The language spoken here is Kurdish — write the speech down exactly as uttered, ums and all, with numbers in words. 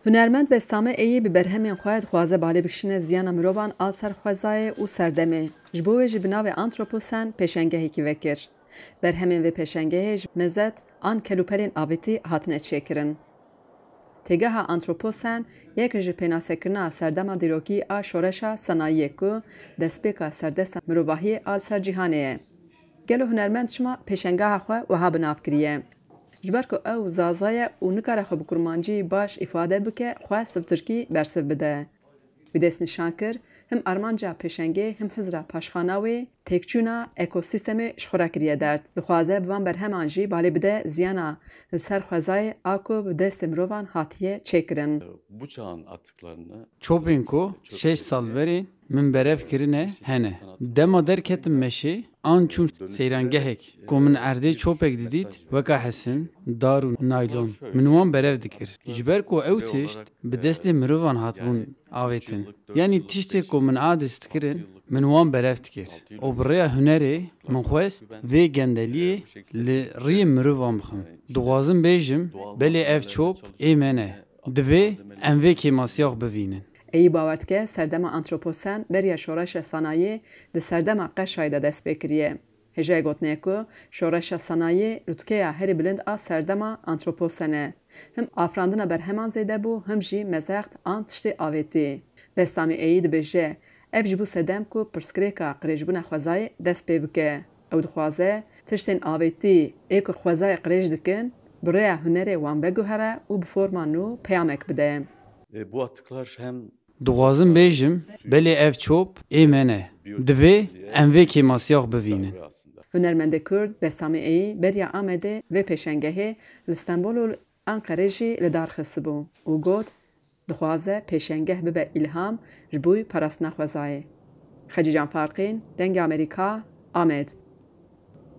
Hunermend Bestamê Eyî bi berhemên xwe dixwaze balê bikişîne ziyana mirovan a ser xwezayê û serdemê. Ji bo wê jî bi navê Antroposen pêşengehekî vekir. Berhemên vê pêşengehê ji mezet an kelûpelên avêtî hatine çêkirin. Têgeha Antroposen yek ji pênasekirina serdema dîrokî a şoreşa senayiyê ku destpêka serdesta mirovahiyê a li ser cîhanê ye. Gelo hunermend çima pêşengeha xwe wiha bi nav kiriye? Ji ber ku ew zaza ye û nikare xwe bi kurmancî baş îfade bike, xwe sibe tirkî bersiv bide. Wî destnîşan kir, him armanca pêşengê, him hizra paşxana wê têkçûna ekosîstemê ji xwe re kiriye derd. Dixwaze bi van berheman jî balê bide ziyana li ser xwezayê a ku bi destê mirovan hatiye çêkirin. Bu çağın atıklarını Çopên ku şeş sal berê min berev kirine hene. Dema derketim meşê an çûm seyrangehek ku min erdê çopek didît weka hesin, dar û naylon. Min wan berev dikir. Ji ber ku ew tişt bi destê mirovan hatibûn avêtin. Yanî tiştê ku min a dest kirin, min wan berev dikir. Û bi rêya hunerê min xwest vê gendeliyê li riyê mirovan bixim. Dixwazim bêjim, belê ev çop ê me ne. Divê em vê kêmasiya xwe bivînin. Eyî bawer dike serdema Antroposen beriya şoreşa sanayiyê di serdema qeşayê de dest pê kiriye. Hêjayê gotinê ye ku şoreşa sanayiyê lûtkeya herî bilind a serdema Antroposen e. Him afirandina berheman zêde bû, him jî mezext an tiştê avêtî. Bestamî Eyî dibêje, ev ji bo sedem ku pirsgirêka qirêjbûna xwezayê dest pê bike. Ew dixwaze tiştên avêtî ê ku xwezayê qirêj dikin, bi rêya hunerê wan veguhere û bi forma nû peyamek bide. E, bu atıklar hem Dixwazim bêjim, belê ev çop ê me ne. Divê em vê kêmasiya xwe bivînin. aslında. Hunermendê Kurd Bestamî Eyî beriya Amedê vê pêşengehê li Stenbol û li Enqerê jî li dar xistibû û got, dixwaze pêşengeh bibe îlham ji bo parastina xwezayê. Xecîcan Farqîn, Dengê Amerîka, Amed.